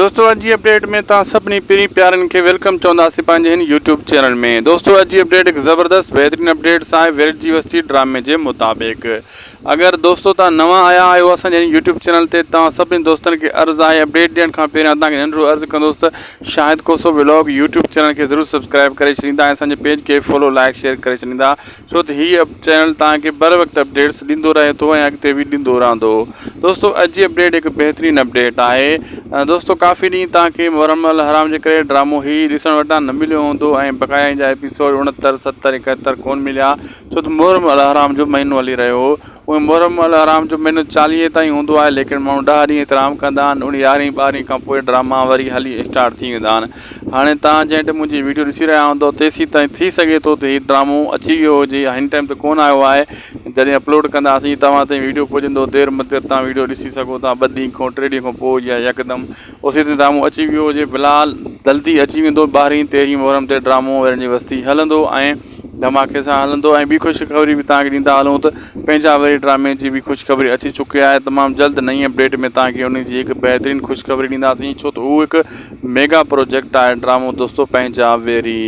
دوستو اڄ جي اپڊيٽ ۾ توهان سڀني پرين پيارن کي welcome چونداسين پنهنجي هن يوٽيوب چينل ۾ دوستو اڄ جي اپڊيٽ هڪ زبردست بهترين اپڊيٽ آهي ويرٽ جي وستي ڊرامي جي مطابق اگر دوستو توهان نوان آيا آهيو اسان جي هن يوٽيوب چينل تي توهان سڀني دوستن کي عرض آهي اپڊيٽ ڏيڻ کان پهريان توهان کي ننڍڙو عرض ڪندوس ته Shahid Khoso vlog YouTube channel کي ضرور سبسڪرائب ڪري ڇڏيندا ۽ اسان جي پيج کي فالو لائڪ شيئر ڪري ڇڏيندا ڇو ته هي چينل توهان کي بر وقت اپڊيٽس ڏيندو رهي ٿو ۽ اڳتي به ڏيندو رهندو. دوستو اڄ جي اپڊيٽ هڪ بهترين اپڊيٽ آهي. دوستو ڪافي ڏينهن توهان کي محرم الحرام جي ڪري ڊرامو هي ڏسڻ وٽان نه مليو هوندو ۽ بقايا جا ايپيسوڊ 69 70 71 ڪون مليا ڇو ته محرم الحرام جو مهينو هلي رهيو هو. اهو محرم الحرام جو مهينو چاليهي تائين هوندو آهي ليڪن ماڻهو ڏهه ڏينهن احترام ڪندا آهن ان يارهين ٻارهين کان پوء ڊراما وري هلي اسٽارٽ ٿي ويندا آهن هاڻي توهان جنهن ٽائيم منهنجي ويڊيو ڏسي رهيا هوندو تيسين تائين ٿي سگهي ٿو ته هي ڊرامو اچي ويو هجي هن ٽائيم ته ڪونه آيو آهي جڏهن اپلوڊ ڪنداسين توهان تائين ويڊيو پڄندو دير مدت توهان ويڊيو ڏسي سگهو ٿا ٻه ڏينهن کان ٽي ڏينهن کان پوء يا يڪدم اوسي تائين ڊرامو اچي ويو هجي في الحال جلدي اچي ويندو ٻارهين تيرهين محرم تي ڊرامو ورن جي وستي هلندو ۽ ڌماڪي سان هلندو ۽ ٻي خوشخبري به توهان کي ڏيندا هلون ته پنهنجا وري ڊرامي جي به خوشخبري اچي چڪي آهي تمام جلد نئين اپڊيٽ ۾ توهان کي ان جي هڪ بهترين خوشخبري ڏينداسين ڇو ته اهو هڪ ميگا پروجيڪٽ آهي ڊرامو دوستو پنهنجا ويري.